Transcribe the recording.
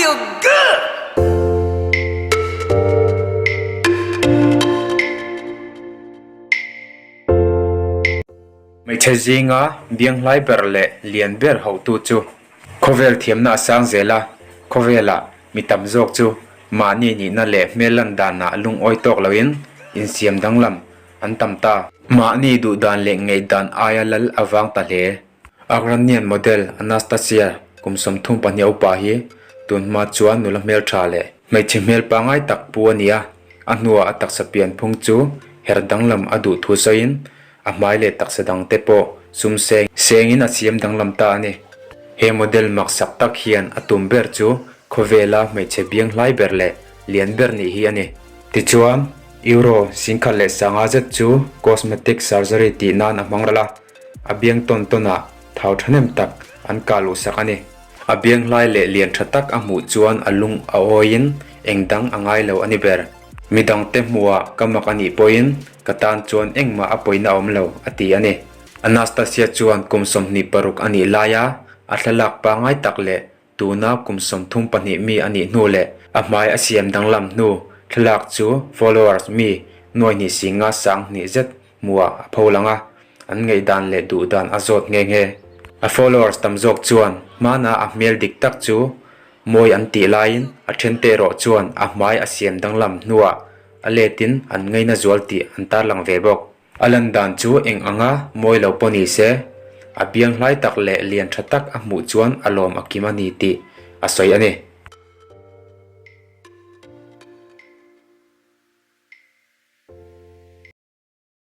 feel good! Hmeichhe zinga bianghlai ber leh lian ber hotu chu khawvel thiamna a sang zel a, khawvelah mi tam zawk chu mahni nihna leh hmel lan danah lungawi tawk loin insiam danglam an tam ta. Mahni duhdan leh ngaihdan aia lal a vang ta hle. Ukrainian model Anastasia kum 32 upa hi tun hma chuan nula hmeltha leh hmeichhe hmel pangngai tak pu a ni a, a hnuah a taksa pian phung chu her danglam a duh thu sawiin a hmai leh taksa dangte pawh sum seng sengin a siam danglam ta a ni. He model maksak tak hian a tum ber chu khawvela hmeichhe biang hlai ber leh lian ber nih hi a ni. Tichuan, Euro 10,500 zet chu cosmetic surgery tih nan a hmang ral a. A biang tawn tawnah thau thahnem tak an kah luh sak a ni. A biang hlai leh lian tha tak a hmuh chuan a lung a awiin eng dang a ngai lo a ni ber. Mi dangte hmuhah ka mak a nih pawhin ka tan chuan engmah a pawina a awm lo, a ti a ni. Anastasia chuan kum 26 a nih laia a thlalak pangngai tak leh Tuna kum 32 mi a nih hnu leh a hmai a siam danglam hnu thlalak chu followers mi nuai hnih singa sang hnih zet hmuhah a pho lang a, an ngaihdan leh duhdan a zawt nghe nghe. A followers tam zawk chuan hmana a hmel dik tak chu mawi an tih laiin a thente erawh chuan a hmai a siam danglam hnuah a letin an ngaina zual tih an tarlang ve bawk. A lan dan chu eng anga mawi lo pawh ni se, a biang hlai tak leh lian tha tak a hmuh chuan a lawm a kim a ni tih a sawi a ni.